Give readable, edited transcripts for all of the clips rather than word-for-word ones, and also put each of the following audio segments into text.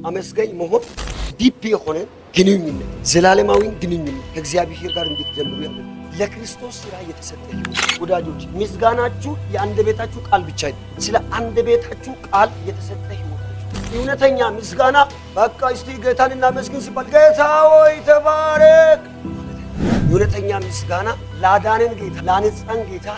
አመስጋኝ መሆን deep የሆነ ግንኙነት፣ ዘላለማዊ ግንኙነት ከእግዚአብሔር ጋር እንድትጀምሩ ያለ ለክርስቶስ ስራ የተሰጠ ህይወት። ወዳጆች፣ ምስጋናችሁ የአንደበታችሁ ቃል ብቻ አይደለም። ስለ አንደበታችሁ ቃል የተሰጠ ህይወታችሁ። እውነተኛ ምስጋና በቃ እስቲ ጌታን እናመስግን ሲባል "ጌታ ሆይ ተባረክ" እውነተኛ ምስጋና ላዳነን ጌታ፣ ላነጻን ጌታ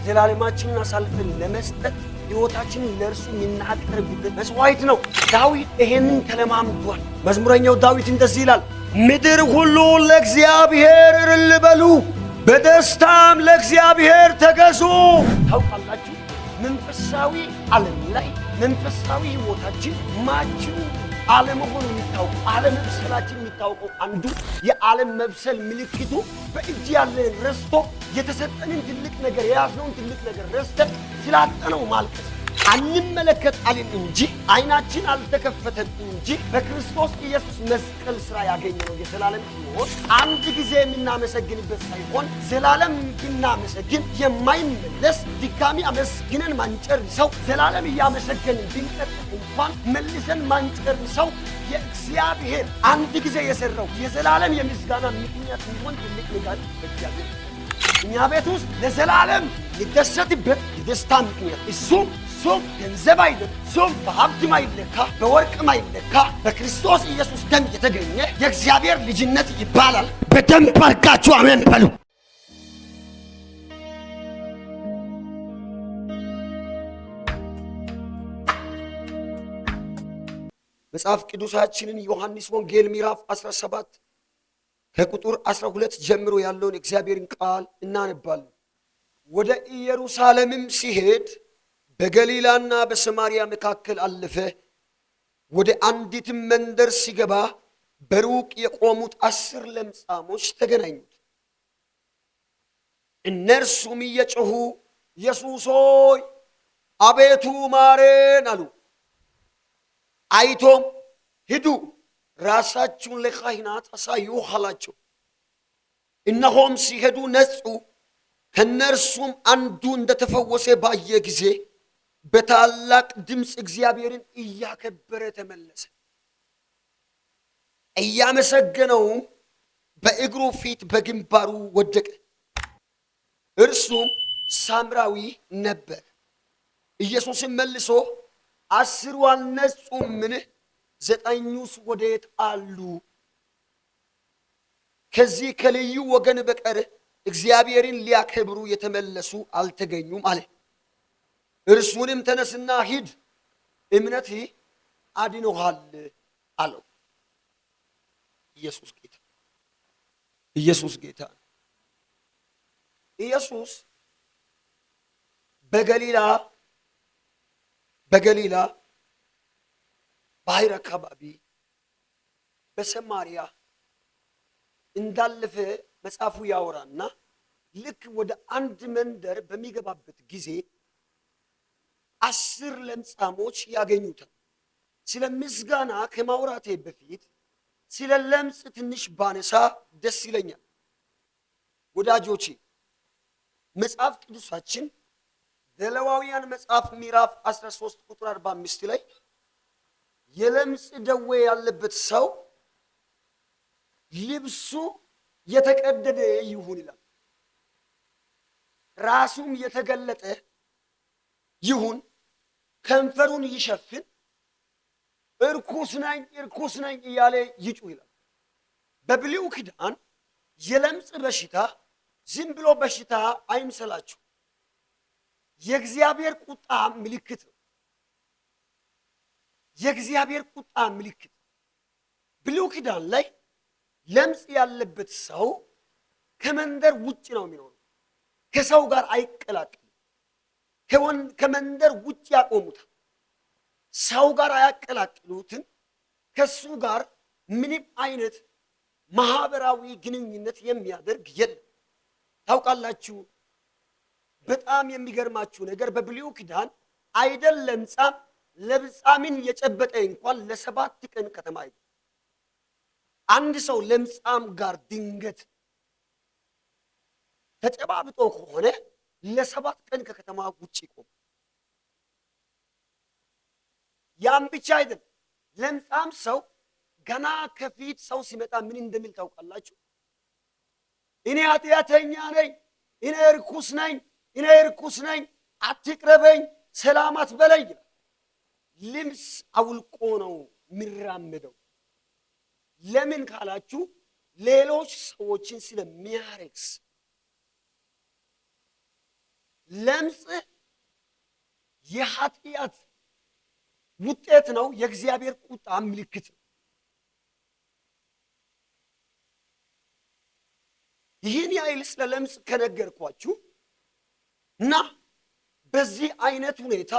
ዘላለማችንን አሳልፈን ለመስጠት ሕይወታችንን ለእርሱ የምናቀርብበት መስዋዕት ነው። ዳዊት ይሄንን ተለማምዷል። መዝሙረኛው ዳዊት እንደዚህ ይላል፣ "ምድር ሁሉ ለእግዚአብሔር እልል በሉ፣ በደስታም ለእግዚአብሔር ተገዙ።" ታውቃላችሁ፣ መንፈሳዊ ዓለም ላይ መንፈሳዊ ሕይወታችን mature አለመሆኑ የሚታወቀው፣ አለመብሰላችን የሚታወቀው፣ አንዱ የዓለም መብሰል ምልክቱ በእጅ ያለን ረስቶ፣ የተሰጠንን ትልቅ ነገር፣ የያዝነውን ትልቅ ነገር ረስተን ስላጣነው ማልቀስ። አንመለከት አልን እንጂ፣ አይናችን አልተከፈተም እንጂ፣ በክርስቶስ ኢየሱስ መስቀል ስራ ያገኘነው የዘላለም ሕይወት አንድ ጊዜ የምናመሰግንበት ሳይሆን ዘላለም ብናመሰግን የማይመለስ፣ ድጋሚ አመስግነን ማንጨርሰው፣ ዘላለም እያመሰገንን ብንቀጥል እንኳን መልሰን ማንጨርሰው፣ የእግዚአብሔር አንድ ጊዜ የሰራው የዘላለም የምስጋና ምክንያት የሚሆን ትልቅ ነገር በእግዚአብሔር እኛ ቤት ውስጥ ለዘላለም ሊደሰትበት የደስታ ምክንያት፣ እሱም ገንዘብ አይደለም፣ እሱም በሀብትም አይለካ፣ በወርቅም አይለካ፣ በክርስቶስ ኢየሱስ ደም የተገኘ የእግዚአብሔር ልጅነት ይባላል። በደንብ አድርጋችሁ አሜን በሉ። መጽሐፍ ቅዱሳችንን ዮሐንስ ወንጌል ምዕራፍ 17 ከቁጥር 12 ጀምሮ ያለውን እግዚአብሔርን ቃል እናነባለን። ወደ ኢየሩሳሌምም ሲሄድ በገሊላና በሰማርያ መካከል አለፈ። ወደ አንዲትም መንደር ሲገባ በሩቅ የቆሙት 10 ለምጻሞች ተገናኙት። እነርሱም እየጮኹ "ኢየሱስ ሆይ፣ አቤቱ ማረን" አሉ። አይቶም "ሂዱ፣ ራሳችሁን ለካህናት አሳዩ" አላቸው። እነሆም ሲሄዱ ነጹ። ከእነርሱም አንዱ እንደተፈወሰ ባየ ጊዜ በታላቅ ድምፅ እግዚአብሔርን እያከበረ ተመለሰ። እያመሰገነውም በእግሩ ፊት በግንባሩ ወደቀ። እርሱም ሳምራዊ ነበር። ኢየሱስም መልሶ "10ሩ አልነጹምን? ዘጠኙስ ወዴት አሉ? ከዚህ ከልዩ ወገን በቀር እግዚአብሔርን ሊያከብሩ የተመለሱ አልተገኙም" አለ። እርሱንም "ተነስና ሂድ፣ እምነትህ አድኖሃል" አለው። ኢየሱስ ጌታ፣ ኢየሱስ ጌታ። ኢየሱስ በገሊላ ባህር አካባቢ በሰማርያ እንዳለፈ መጽሐፉ ያወራና ልክ ወደ አንድ መንደር በሚገባበት ጊዜ 10 ለምጻሞች ያገኙታል። ስለ ምስጋና ከማውራቴ በፊት ስለ ለምጽ ትንሽ ባነሳ ደስ ይለኛል። ወዳጆቼ፣ መጽሐፍ ቅዱሳችን ዘሌዋውያን መጽሐፍ ምዕራፍ 13 ቁጥር 45 ላይ የለምጽ ደዌ ያለበት ሰው ልብሱ የተቀደደ ይሁን ይላል። ራሱም የተገለጠ ይሁን፣ ከንፈሩን ይሸፍን፣ "እርኩስ ነኝ፣ እርኩስ ነኝ" እያለ ይጩህ ይላል። በብሉይ ኪዳን የለምጽ በሽታ ዝም ብሎ በሽታ አይምሰላችሁ። የእግዚአብሔር ቁጣ ምልክት ነው። የእግዚአብሔር ቁጣ ምልክት። ብሉይ ኪዳን ላይ ለምጽ ያለበት ሰው ከመንደር ውጭ ነው የሚኖረው። ከሰው ጋር አይቀላቀልም። ከመንደር ውጭ ያቆሙታል። ሰው ጋር አያቀላቅሉትም። ከሱ ጋር ምንም አይነት ማህበራዊ ግንኙነት የሚያደርግ የለም። ታውቃላችሁ፣ በጣም የሚገርማችሁ ነገር በብሉይ ኪዳን አይደል ለምጻም፣ ለምጻምን የጨበጠ እንኳን ለ7 ቀን ከተማ አይገባም። አንድ ሰው ለምጻም ጋር ድንገት ተጨባብጦ ከሆነ ለ7 ቀን ከከተማ ውጭ ይቆም። ያም ብቻ አይደለም፣ ለምጻም ሰው ገና ከፊት ሰው ሲመጣ ምን እንደሚል ታውቃላችሁ? እኔ ኃጢአተኛ ነኝ፣ እኔ እርኩስ ነኝ፣ እኔ እርኩስ ነኝ፣ አትቅረበኝ፣ ሰላም አትበለኝ ይላል። ልብስ አውልቆ ነው የሚራመደው። ለምን ካላችሁ ሌሎች ሰዎችን ስለሚያረክስ። ለምጽ የኃጢአት ውጤት ነው፣ የእግዚአብሔር ቁጣ ምልክት ነው። ይህን ያህል ስለ ለምጽ ከነገርኳችሁ እና በዚህ አይነት ሁኔታ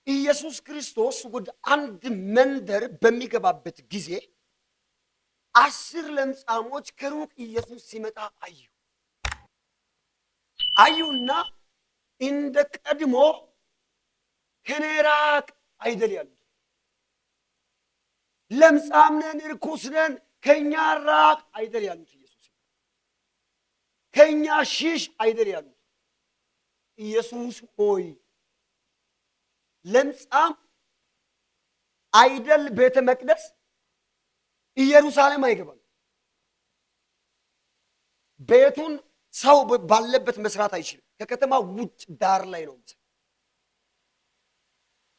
ኢየሱስ ክርስቶስ ወደ አንድ መንደር በሚገባበት ጊዜ 10 ለምጻሞች ከሩቅ ኢየሱስ ሲመጣ አዩ። አዩና እንደ ቀድሞ ከኔ ራቅ አይደል ያሉት። ለምጻም ነን፣ ርኩስ ነን፣ ከኛ ራቅ አይደል ያሉት። ኢየሱስ ከኛ ሽሽ አይደል ያሉት። ኢየሱስ ሆይ ለምጻም አይደል ቤተ መቅደስ ኢየሩሳሌም አይገባም። ቤቱን ሰው ባለበት መስራት አይችልም። ከከተማ ውጭ ዳር ላይ ነው።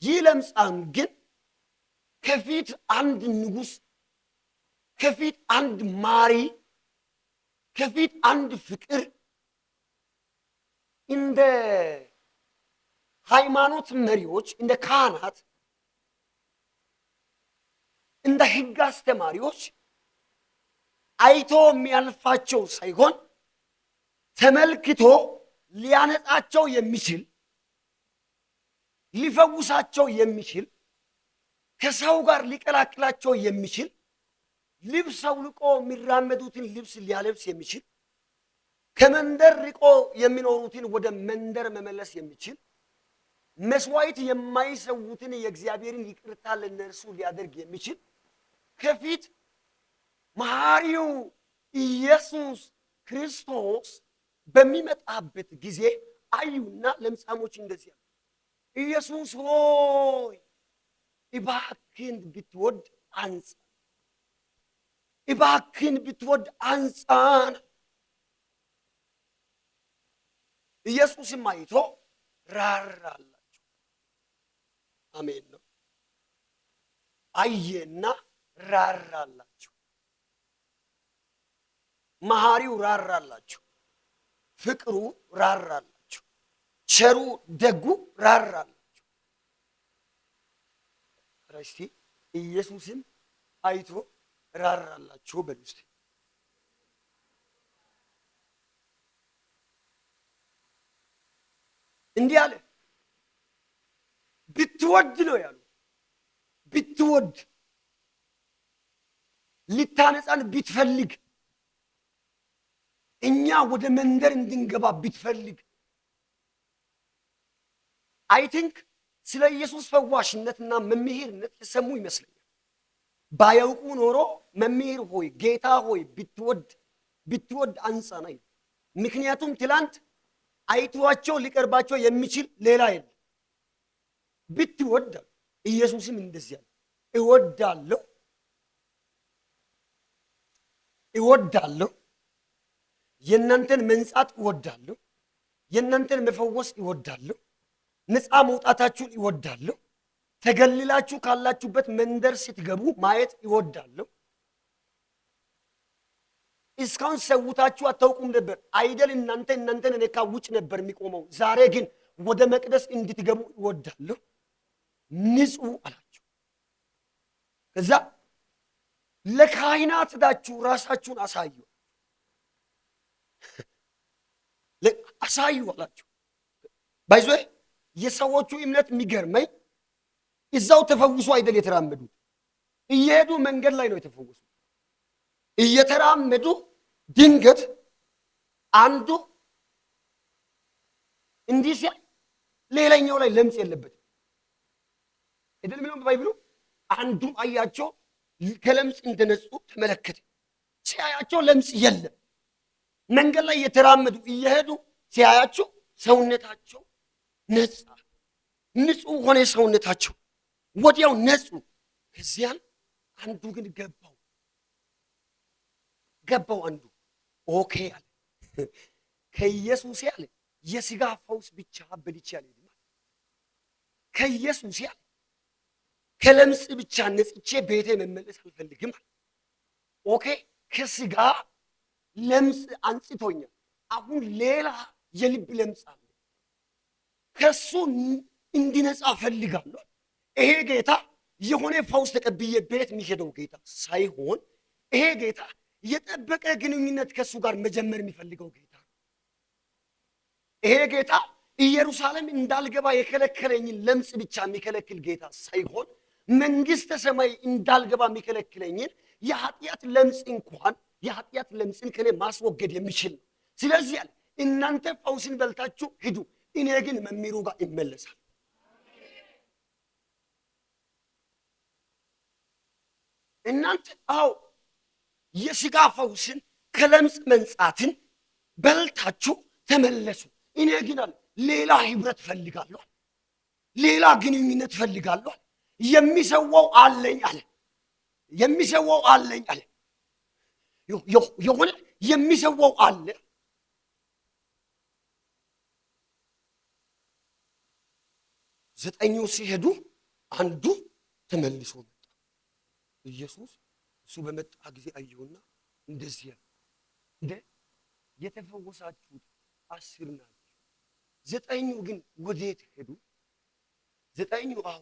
ይህ ለምጻም ግን ከፊት አንድ ንጉሥ፣ ከፊት አንድ ማሪ፣ ከፊት አንድ ፍቅር እንደ ሃይማኖት መሪዎች፣ እንደ ካህናት፣ እንደ ሕግ አስተማሪዎች አይቶ የሚያልፋቸው ሳይሆን ተመልክቶ ሊያነጻቸው የሚችል፣ ሊፈውሳቸው የሚችል፣ ከሰው ጋር ሊቀላቅላቸው የሚችል፣ ልብስ አውልቆ የሚራመዱትን ልብስ ሊያለብስ የሚችል፣ ከመንደር ርቆ የሚኖሩትን ወደ መንደር መመለስ የሚችል፣ መስዋዕት የማይሰዉትን የእግዚአብሔርን ይቅርታ ለነርሱ ሊያደርግ የሚችል ከፊት መሐሪው ኢየሱስ ክርስቶስ በሚመጣበት ጊዜ አዩና ለምጻሞች እንደዚህ አሉ፣ ኢየሱስ ሆይ እባክህን ብትወድ አንጻን፣ እባክህን ብትወድ አንጻን። ኢየሱስም አይቶ ራራላቸው። አሜን ነው። አየና ራራላቸው። መሐሪው ራራላቸው፣ ፍቅሩ ራራላቸው፣ ቸሩ ደጉ ራራላቸው። እስቲ ኢየሱስም አይቶ ራራላቸው በሉ እስቲ። እንዲህ አለ፣ ብትወድ ነው ያሉት። ብትወድ ልታነጻን ብትፈልግ፣ እኛ ወደ መንደር እንድንገባ ብትፈልግ። I think ስለ ኢየሱስ ፈዋሽነትና መምህርነት የሰሙ ይመስለኛል። ባያውቁ ኖሮ መምህር ሆይ ጌታ ሆይ ብትወድ ብትወድ አንጻን አይሉ። ምክንያቱም ትላንት አይቷቸው ሊቀርባቸው የሚችል ሌላ የለም። ብትወድ አሉ። ኢየሱስም እንደዚህ አለ፣ እወዳለሁ እወዳለሁ፣ የእናንተን መንጻት እወዳለሁ፣ የእናንተን መፈወስ እወዳለሁ፣ ነፃ መውጣታችሁን እወዳለሁ፣ ተገልላችሁ ካላችሁበት መንደር ስትገቡ ማየት እወዳለሁ። እስካሁን ሰውታችሁ አታውቁም ነበር አይደል? እናንተን እኔ ውጭ ነበር የሚቆመው። ዛሬ ግን ወደ መቅደስ እንድትገቡ እወዳለሁ። ንጹህ አላቸው። ከዛ ለካህናት ሄዳችሁ ራሳችሁን አሳዩ አሳዩ አላቸው። By the way የሰዎቹ እምነት የሚገርመኝ እዛው ተፈውሶ አይደል የተራመዱት፣ እየሄዱ መንገድ ላይ ነው የተፈወሱት። እየተራመዱ ድንገት አንዱ እንዲህ ሲያይ ሌላኛው ላይ ለምጽ የለበትም አይደል የሚለው Bible ኡ። አንዱ አያቸው ከለምጽ እንደነጹ ተመለከተ። ሲያያቸው ለምጽ የለም። መንገድ ላይ እየተራመዱ እየሄዱ ሲያያቸው ሰውነታቸው ነጻ፣ ንጹህ ሆነ። ሰውነታቸው ወዲያው ነጹ። ከዚያን አንዱ ግን ገባው አንዱ okay አለ። ከኢየሱስ አለ የሥጋ ፈውስ ብቻ በልቼ አልሄድም። ከኢየሱስ አለ ከለምጽ ብቻ ነጽቼ ቤቴ መመለስ አልፈልግም። Okay ከሥጋ ለምጽ አንጽቶኛል። አሁን ሌላ የልብ ለምጽ አለ፣ ከሱ እንዲነጻ ፈልጋለሁ። ይሄ ጌታ የሆነ ፈውስ ተቀብዬ ቤት የሚሄደው ጌታ ሳይሆን ይሄ ጌታ የጠበቀ ግንኙነት ከሱ ጋር መጀመር የሚፈልገው ጌታ። ይሄ ጌታ ኢየሩሳሌም እንዳልገባ የከለከለኝን ለምጽ ብቻ የሚከለክል ጌታ ሳይሆን መንግሥተ ሰማይ እንዳልገባ የሚከለክለኝን የኃጢአት ለምጽ እንኳን የኃጢአት ለምጽን ከኔ ማስወገድ የሚችል ነው። ስለዚህ አለ እናንተ ፈውስን በልታችሁ ሂዱ፣ እኔ ግን መምህሩ ጋር እመለሳለሁ። እናንተ አዎ የሥጋ ፈውስን ከለምጽ መንጻትን በልታችሁ ተመለሱ፣ እኔ ግን አለ ሌላ ህብረት ፈልጋለሁ፣ ሌላ ግንኙነት ፈልጋለሁ። የሚሰዋው አለኝ አለ፣ የሚሰዋው አለኝ አለ፣ የሆነ የሚሰዋው አለ። ዘጠኙ ሲሄዱ አንዱ ተመልሶ መጣ። ኢየሱስ እሱ በመጣ ጊዜ አየውና እንደዚህ አለ፣ እንደ የተፈወሳችሁት 10 ናችሁ፣ ዘጠኙ ግን ወዴት ሄዱ? ዘጠኙ አዎ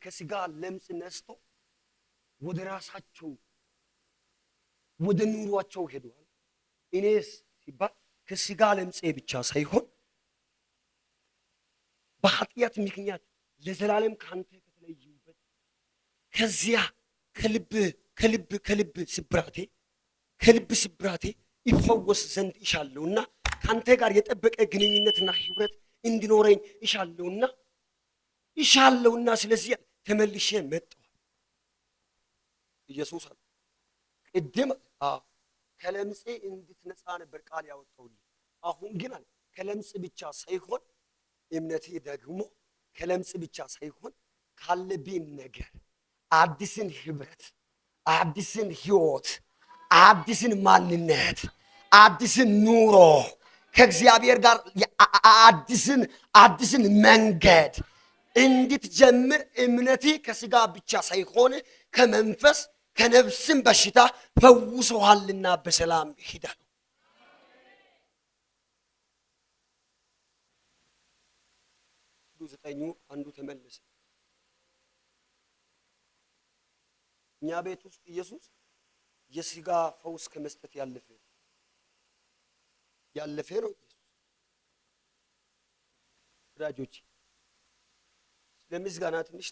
ከሥጋ ለምጽ ነስቶ ወደ ራሳቸው ወደ ኑሯቸው ሄደዋል። እኔስ ሲባል ከሥጋ ለምጽ ብቻ ሳይሆን በኃጢአት ምክንያት ለዘላለም ካንተ ከተለየሁበት ከዚያ ከልብ ከልብ ከልብ ስብራቴ ከልብ ስብራቴ ይፈወስ ዘንድ እሻለሁና ካንተ ጋር የጠበቀ ግንኙነትና ህብረት እንዲኖረኝ እሻለሁና ስለዚህ ተመልሼ መጣሁ። ኢየሱስ አለ ቅድም ከለምጽ እንድትነጻ ነበር ቃል ያወጣሁልህ። አሁን ግን አለ ከለምጽ ብቻ ሳይሆን እምነቴ ደግሞ ከለምጽ ብቻ ሳይሆን ካለብኝ ነገር አዲስን ህብረት፣ አዲስን ህይወት፣ አዲስን ማንነት፣ አዲስን ኑሮ ከእግዚአብሔር ጋር አዲስን መንገድ እንድትጀምር እምነቴ ከሥጋ ብቻ ሳይሆን ከመንፈስ ከነፍስም በሽታ ፈውሶሃልና በሰላም ሂድ አለው። ዘጠኙ አንዱ ተመለሰ። እኛ ቤት ውስጥ ኢየሱስ የሥጋ ፈውስ ከመስጠት ያለፈ ነው። ኢየሱስ ወዳጆች ለምስጋና ትንሽ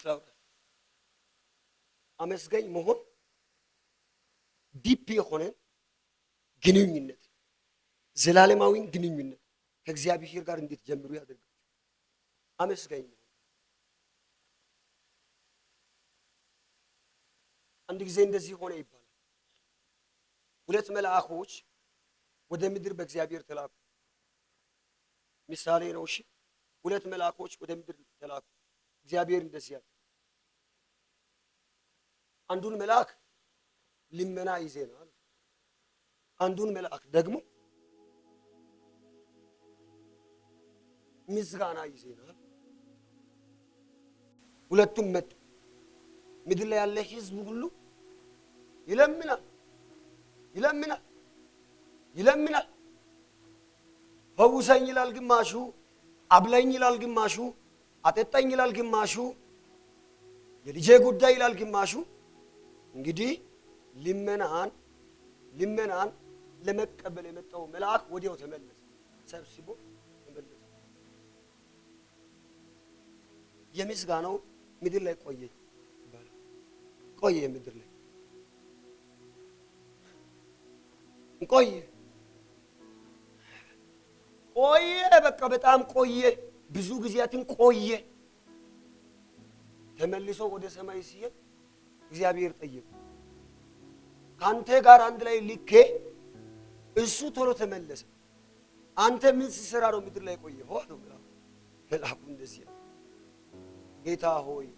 ላውራችሁ። አመስጋኝ መሆን deep የሆነ ግንኙነት ዘላለማዊ ግንኙነት ከእግዚአብሔር ጋር እንድትጀምሩ ያደርጋል። አመስጋኝ መሆን። አንድ ጊዜ እንደዚህ ሆነ ይባላል። ሁለት መልአኮች ወደ ምድር በእግዚአብሔር ተላኩ። ምሳሌ ነው። እሺ ሁለት መልአኮች ወደ ምድር ተላኩ። እግዚአብሔር እንደዚህ አለ፣ አንዱን መልአክ ልመና ይዘናል፣ አንዱን መልአክ ደግሞ ምስጋና ይዘናል። ሁለቱም መጡ። ምድር ላይ ያለ ህዝብ ሁሉ ይለምናል ይለምናል ይለምናል። ፈውሰኝ ይላል ግማሹ፣ አብላኝ ይላል ግማሹ፣ አጠጣኝ ይላል ግማሹ፣ የልጄ ጉዳይ ይላል ግማሹ። እንግዲህ ልመናን ለመቀበል የመጣው መልአክ ወዲያው ተመለሰ፣ ሰብስቦ ተመለሰ። የምስጋናው ምድር ላይ ቆየ ይባላል። ቆየ ምድር ላይ ቆየ ቆየ። በቃ በጣም ቆየ፣ ብዙ ጊዜያትን ቆየ። ተመልሶ ወደ ሰማይ ሲሄድ እግዚአብሔር ጠየቀ፣ ካንተ ጋር አንድ ላይ ልኬ እሱ ቶሎ ተመለሰ፣ አንተ ምን ስትሰራ ነው ምድር ላይ ቆየኸው አለው። መልአኩ እንደዚህ ጌታ ሆይ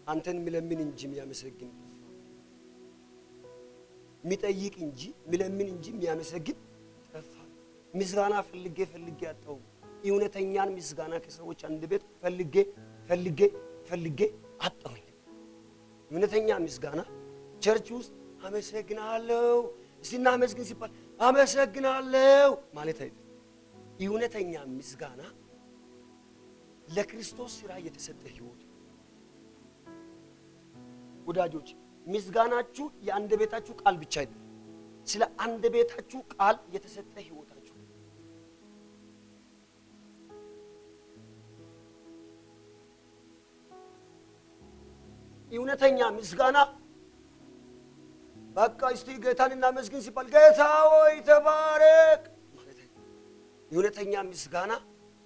አንተን ምለምን እንጂ የሚያመሰግን ጠፋ፣ የሚጠይቅ እንጂ ምለምን እንጂ የሚያመሰግን ጠፋ። ምስጋና ፈልጌ ፈልጌ አጣሁ። እውነተኛን ምስጋና ከሰዎች አንደበት ፈልጌ ፈልጌ ፈልጌ አጣሁኝ። እውነተኛ ምስጋና church ውስጥ አመሰግናለሁ እስቲ እናመስግን ሲባል አመሰግናለሁ ማለት አይደለም። እውነተኛ ምስጋና ለክርስቶስ ስራ የተሰጠ ህይወት። ወዳጆች ምስጋናችሁ የአንደበታችሁ ቃል ብቻ አይደለም። ስለ አንደበታችሁ ቃል የተሰጠ ህይወታችሁ። እውነተኛ ምስጋና በቃ እስቲ ጌታን እናመስግን ሲባል ጌታ ሆይ ተባረክ ማለት አይደለም። እውነተኛ ምስጋና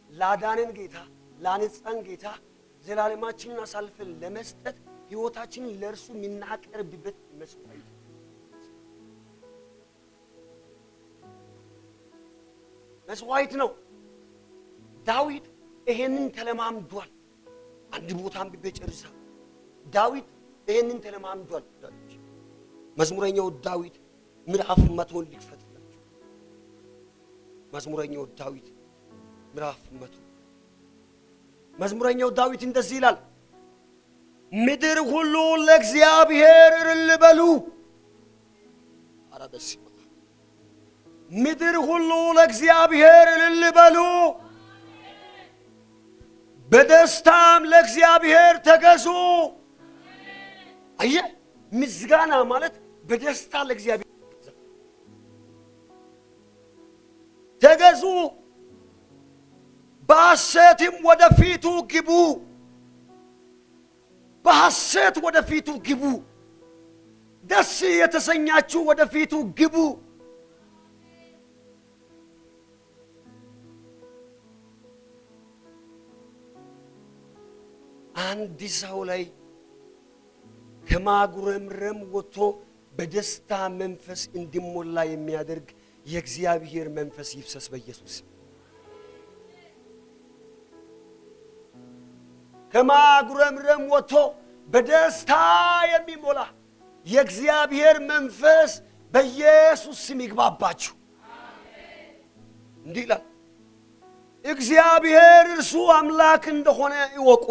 ላዳነን ጌታ፣ ላነጻን ጌታ ዘላለማችንን አሳልፈን ለመስጠት ህይወታችንን ለእርሱ የምናቀርብበት መስዋዕት መስዋዕት ነው። ዳዊት ይሄንን ተለማምዷል። አንድ ቦታ አንብቤ ጨርሳለሁ። ዳዊት ይሄንን ተለማምዷል። ወዳጆች መዝሙረኛው ዳዊት ምዕራፍ 100 ልክፈትላችሁ። መዝሙረኛው ዳዊት ምዕራፍ 100 መዝሙረኛው ዳዊት እንደዚህ ይላል፣ ምድር ሁሉ ለእግዚአብሔር እልል በሉ። ኧረ በስመ አብ! ምድር ሁሉ ለእግዚአብሔር እልል በሉ፣ በደስታም ለእግዚአብሔር ተገዙ። አየህ፣ ምስጋና ማለት በደስታ ለእግዚአብሔር ተገዙ፣ በሐሴትም ወደፊቱ ግቡ። በሐሴት ወደፊቱ ግቡ። ደስ የተሰኛችሁ ወደፊቱ ግቡ። አንድ ሰው ላይ ከማጉረምረም ወጥቶ በደስታ መንፈስ እንዲሞላ የሚያደርግ የእግዚአብሔር መንፈስ ይፍሰስ በኢየሱስ። ከማጉረምረም ወጥቶ በደስታ የሚሞላ የእግዚአብሔር መንፈስ በኢየሱስ ስም ይግባባችሁ። እንዲህ ይላል፣ እግዚአብሔር እርሱ አምላክ እንደሆነ ይወቁ።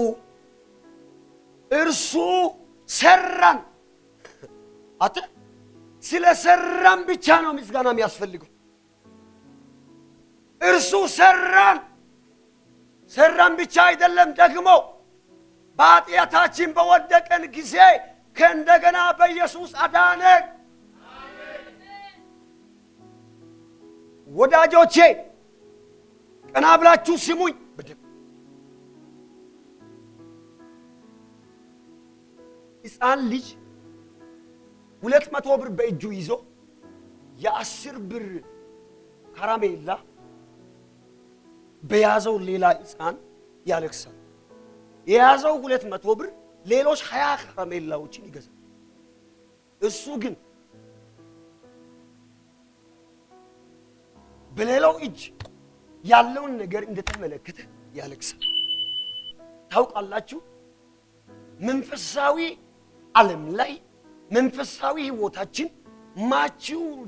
እርሱ ሰራን። አተ ስለ ሰራን ብቻ ነው ምስጋና የሚያስፈልገው። እርሱ ሰራን። ሰራን ብቻ አይደለም፣ ደግሞ በኃጢአታችን በወደቀን ጊዜ ከእንደገና በኢየሱስ አዳነን። ወዳጆቼ ቀና ብላችሁ ስሙኝ በደንብ። ሕፃን ልጅ 200 ብር በእጁ ይዞ የ10 ብር ካራሜላ በያዘው ሌላ ሕፃን ያለቅሳል። የያዘው 200 ብር ሌሎች 20 ካራሜላዎችን ይገዛል። እሱ ግን በሌላው እጅ ያለውን ነገር እንደተመለከተ ያለቅሳል። ታውቃላችሁ፣ መንፈሳዊ ዓለም ላይ መንፈሳዊ ሕይወታችን ማቹር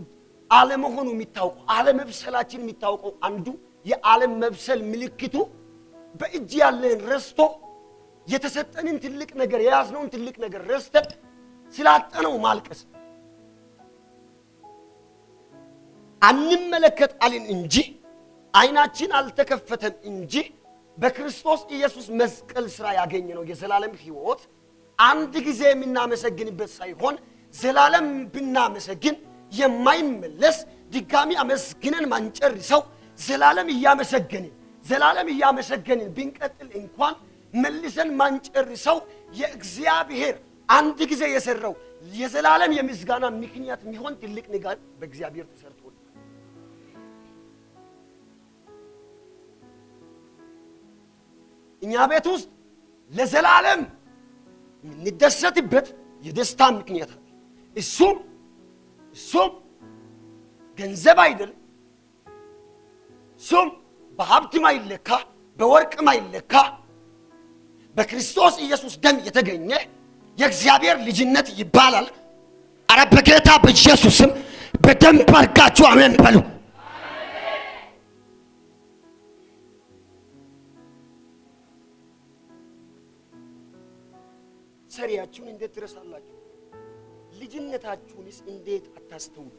አለመሆኑ የሚታወቀው፣ አለመብሰላችን የሚታወቀው አንዱ የዓለም መብሰል ምልክቱ በእጅ ያለን ረስቶ የተሰጠንን ትልቅ ነገር የያዝነውን ትልቅ ነገር ረስተን ስላጠነው ማልቀስ። አንመለከት አልን እንጂ አይናችን አልተከፈተም እንጂ በክርስቶስ ኢየሱስ መስቀል ስራ ያገኘነው የዘላለም ሕይወት አንድ ጊዜ የምናመሰግንበት ሳይሆን ዘላለም ብናመሰግን የማይመለስ ድጋሚ አመስግነን ማንጨርሰው ዘላለም እያመሰገንን ዘላለም እያመሰገንን ብንቀጥል እንኳን መልሰን ማንጨርሰው የእግዚአብሔር አንድ ጊዜ የሰራው የዘላለም የምስጋና ምክንያት የሚሆን ትልቅ ነገር በእግዚአብሔር ተሰርቷል። እኛ ቤት ውስጥ ለዘላለም የምንደሰትበት የደስታ ምክንያት አለ። እሱም ገንዘብ አይደለም። እሱም በሀብትም አይለካ፣ በወርቅ ማይለካ በክርስቶስ ኢየሱስ ደም የተገኘ የእግዚአብሔር ልጅነት ይባላል። አረ በጌታ በኢየሱስም በደንብ አድርጋችሁ አሜን በሉ። ሰሪያችሁን እንዴት ትረሳላችሁ? ልጅነታችሁንስ እንዴት አታስተውሉ?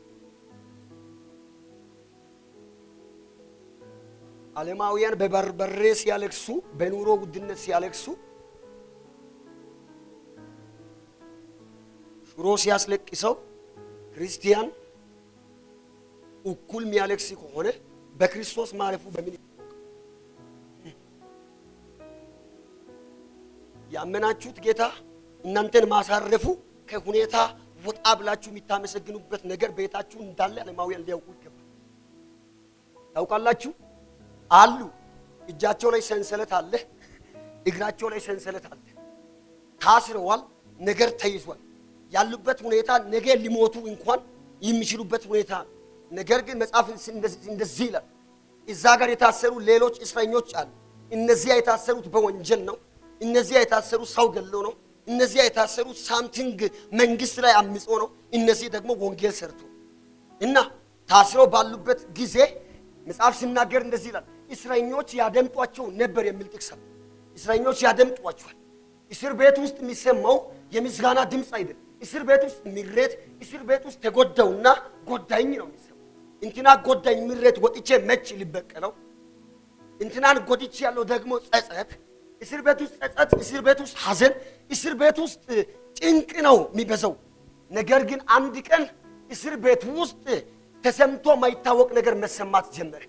ዓለማውያን በበርበሬ ሲያለቅሱ፣ በኑሮ ውድነት ሲያለቅሱ፣ ሽሮ ሲያስለቅሰው ክርስቲያን እኩል የሚያለቅስ ከሆነ በክርስቶስ ማረፉ በምን ይታወቃል? ያመናችሁት ጌታ እናንተን ማሳረፉ ከሁኔታ ወጣ ብላችሁ የሚታመሰግኑበት ነገር ቤታችሁ እንዳለ ዓለማውያን ሊያውቁ ይገባል። ታውቃላችሁ አሉ። እጃቸው ላይ ሰንሰለት አለ፣ እግራቸው ላይ ሰንሰለት አለ። ታስረዋል። ነገር ተይዟል። ያሉበት ሁኔታ ነገ ሊሞቱ እንኳን የሚችሉበት ሁኔታ። ነገር ግን መጽሐፍ እንደዚህ ይላል፣ እዛ ጋር የታሰሩ ሌሎች እስረኞች አሉ። እነዚያ የታሰሩት በወንጀል ነው። እነዚያ የታሰሩት ሰው ገሎ ነው። እነዚያ የታሰሩት something መንግስት ላይ አምጾ ነው። እነዚህ ደግሞ ወንጌል ሰርቶ እና ታስረው ባሉበት ጊዜ መጽሐፍ ሲናገር እንደዚህ ይላል፣ እስረኞች ያደምጧቸው ነበር የሚል ጥቅስ አለ። እስረኞች ያደምጧቸዋል። እስር ቤት ውስጥ የሚሰማው የምስጋና ድምፅ አይደለም። እስር ቤት ውስጥ ምሬት፣ እስር ቤት ውስጥ ተጎዳውና ጎዳኝ ነው የሚሰማው። እንትና ጎዳኝ ምሬት ወጥቼ መች ሊበቀለው፣ እንትናን ጎድቼ ያለው ደግሞ ጸጸት፣ እስር ቤት ውስጥ ጸጸት፣ እስር ቤት ውስጥ ሐዘን፣ እስር ቤት ውስጥ ጭንቅ ነው የሚበዛው። ነገር ግን አንድ ቀን እስር ቤት ውስጥ ተሰምቶ ማይታወቅ ነገር መሰማት ጀመረ።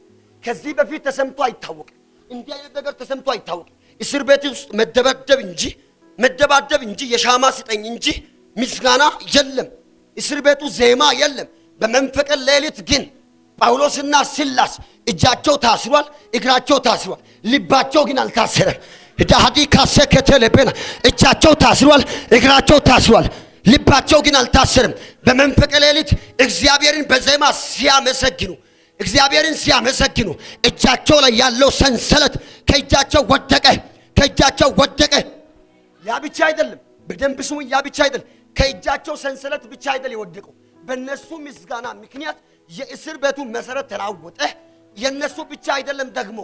ከዚህ በፊት ተሰምቶ አይታወቅም። እንዲህ አይነት ነገር ተሰምቶ አይታወቅም። እስር ቤት ውስጥ መደባደብ እንጂ የሻማ ስጠኝ እንጂ ምስጋና የለም። እስር ቤቱ ዜማ የለም። በመንፈቀ ሌሊት ግን ጳውሎስና ሲላስ እጃቸው ታስሯል፣ እግራቸው ታስሯል፣ ልባቸው ግን አልታሰረም። ዳሃዲ ካሰከተለበና እጃቸው ታስሯል፣ እግራቸው ታስሯል፣ ልባቸው ግን አልታሰረም። በመንፈቀ ሌሊት እግዚአብሔርን በዜማ ሲያመሰግኑ እግዚአብሔርን ሲያመሰግኑ እጃቸው ላይ ያለው ሰንሰለት ከእጃቸው ወደቀ፣ ከእጃቸው ወደቀ። ያ ብቻ አይደለም፣ በደንብ ስሙ። ያ ብቻ አይደለም፣ ከእጃቸው ሰንሰለት ብቻ አይደለም የወደቀው። በእነሱ ምስጋና ምክንያት የእስር ቤቱ መሰረት ተናወጠ። የነሱ ብቻ አይደለም ደግሞ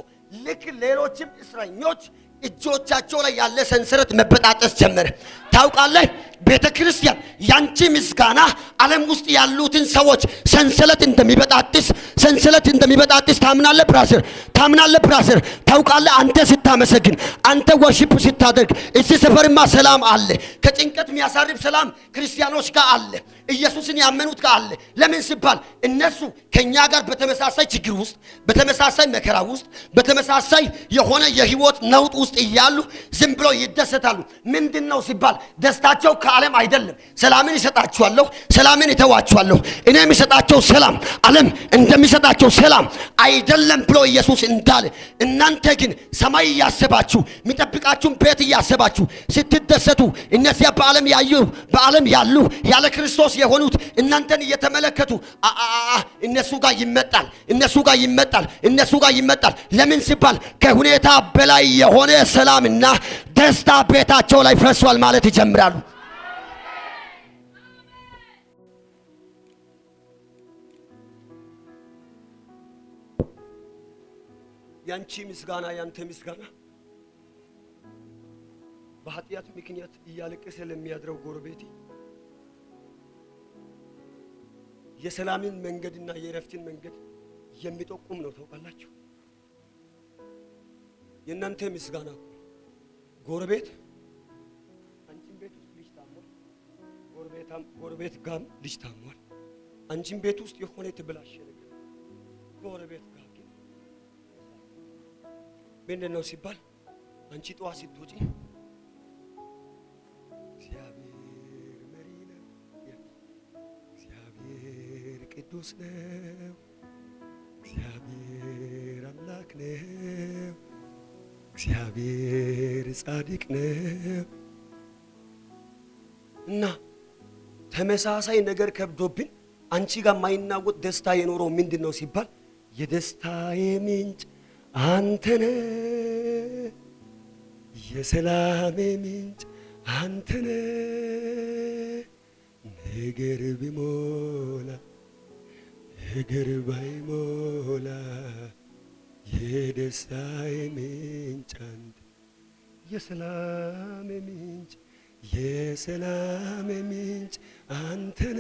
ልክ ሌሎችም እስረኞች እጆቻቸው ላይ ያለ ሰንሰለት መበጣጠስ ጀመረ። ታውቃለህ፣ ቤተ ክርስቲያን ያንቺ ምስጋና ዓለም ውስጥ ያሉትን ሰዎች ሰንሰለት እንደሚበጣጥስ ሰንሰለት እንደሚበጣጥስ ታምናለህ brother? ታምናለህ brother? ታውቃለህ፣ አንተ ስታመሰግን፣ አንተ worship ስታደርግ እዚህ ሰፈርማ ሰላም አለ። ከጭንቀት የሚያሳርፍ ሰላም ክርስቲያኖች ጋር አለ። ኢየሱስን ያመኑት ጋር አለ። ለምን ሲባል እነሱ ከኛ ጋር በተመሳሳይ ችግር ውስጥ፣ በተመሳሳይ መከራ ውስጥ፣ በተመሳሳይ የሆነ የህይወት ነውጥ ውስጥ እያሉ ዝም ብለው ይደሰታሉ። ምንድነው ሲባል ደስታቸው ከዓለም አይደለም። ሰላምን እሰጣችኋለሁ፣ ሰላምን እተዋችኋለሁ፣ እኔ የምሰጣቸው ሰላም ዓለም እንደሚሰጣቸው ሰላም አይደለም ብሎ ኢየሱስ እንዳለ፣ እናንተ ግን ሰማይ እያሰባችሁ የሚጠብቃችሁን ቤት እያሰባችሁ ስትደሰቱ እነዚያ በዓለም ያዩ በዓለም ያሉ ያለ ክርስቶስ የሆኑት እናንተን እየተመለከቱ እነሱ ጋር ይመጣል፣ እነሱ ጋር ይመጣል፣ እነሱ ጋር ይመጣል። ለምን ሲባል ከሁኔታ በላይ የሆነ ሰላምና ደስታ ቤታቸው ላይ ፈሷል ማለት ይጀምራሉ። ያንቺ ምስጋና ያንተ ምስጋና በኃጢአት ምክንያት እያለቀሰ ለሚያድረው ጎረቤቴ የሰላምን መንገድና የእረፍትን መንገድ የሚጠቁም ነው። ታውቃላችሁ፣ የእናንተ ምስጋና እኮ ጎረቤት አንቺን ቤት ውስጥ ልጅ ታሟል፣ ጎረቤት ጋም ልጅ ታሟል። አንቺን ቤት ውስጥ የሆነ የተበላሸ ነገር ጎረቤት ጋር ግን ምንድን ነው ሲባል አንቺ ጠዋት ስትወጪ እግዚአብሔር መሪ ነው፣ እግዚአብሔር ቅዱስ ነው፣ እግዚአብሔር አምላክ ነው፣ እግዚአብሔር ጻድቅ ነው እና ተመሳሳይ ነገር ከብዶብን አንቺ ጋር የማይናወጥ ደስታ የኖረው ምንድን ነው ሲባል የደስታዬ ምንጭ አንተነ የሰላሜ ምንጭ አንተነ ነገር ቢሞላ ነገር ባይሞላ የደስታዬ ምንጭ አንተ የሰላሜ ምንጭ የሰላሜ ምንጭ አንተነ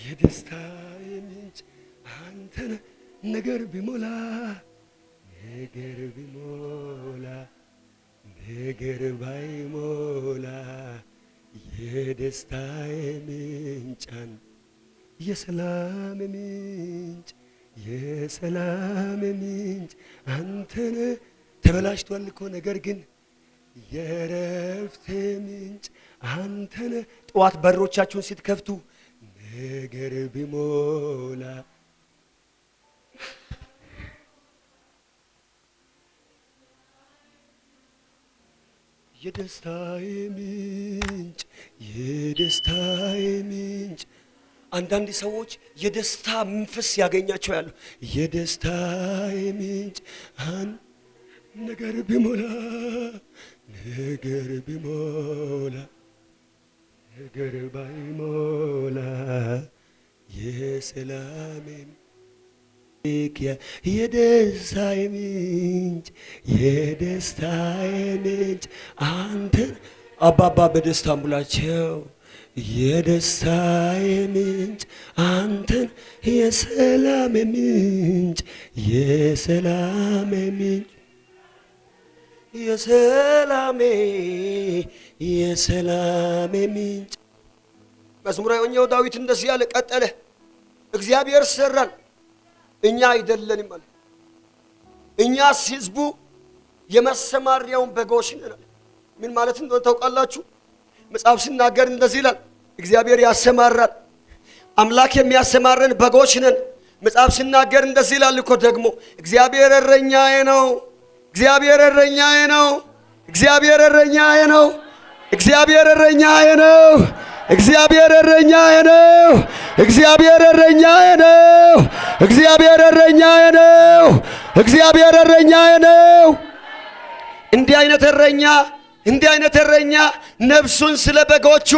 የደስታዬ ምንጭ አንተነ ነገር ቢሞላ ነገር ቢሞላ ነገር ባይሞላ የደስታዬ ምንጭ አንተ የሰላሜ ምንጭ የሰላሜ ምንጭ አንተነ ተበላሽቷል እኮ ነገር ግን የእረፍቴ ምንጭ አንተነ ጠዋት በሮቻችሁን ስትከፍቱ ነገር ቢሞላ የደስታዬ ምንጭ የደስታዬ ምንጭ አንዳንድ ሰዎች የደስታ መንፈስ ያገኛቸው ያሉ የደስታዬ ምንጭ ነገር ቢሞላ ነገር ቢሞላ ነገር ባይሞላ የሰላሜ የደስታዬ ምንጭ የደስታዬ ምንጭ አንተን አባባ በደስታ ሙላቸው የደስታዬ ምንጭ አንተን የሰላሜ ምንጭ የሰላሜ ምንጭ የሰላሜ የሰላሜ ምንጭ መዝሙረኛው ዳዊት እንደዚህ ያለ ቀጠለ። እግዚአብሔር ሰራን እኛ አይደለንም አለ። እኛስ ህዝቡ የመሰማሪያውን በጎች ነን አለ። ምን ማለት እንደሆነ ታውቃላችሁ? መጽሐፍ ሲናገር እንደዚህ ይላል፣ እግዚአብሔር ያሰማራል። አምላክ የሚያሰማረን በጎች ነን። መጽሐፍ ሲናገር እንደዚህ ይላል እኮ ደግሞ እግዚአብሔር እረኛዬ ነው፣ እግዚአብሔር እረኛዬ ነው፣ እግዚአብሔር እረኛዬ ነው፣ እግዚአብሔር እረኛዬ ነው፣ እግዚአብሔር እረኛዬ ነው፣ እግዚአብሔር እረኛዬ ነው፣ እግዚአብሔር እረኛዬ ነው፣ እግዚአብሔር እረኛዬ ነው። እንዲህ አይነት እረኛ እንዲህ አይነት እረኛ ነፍሱን ስለ በጎቹ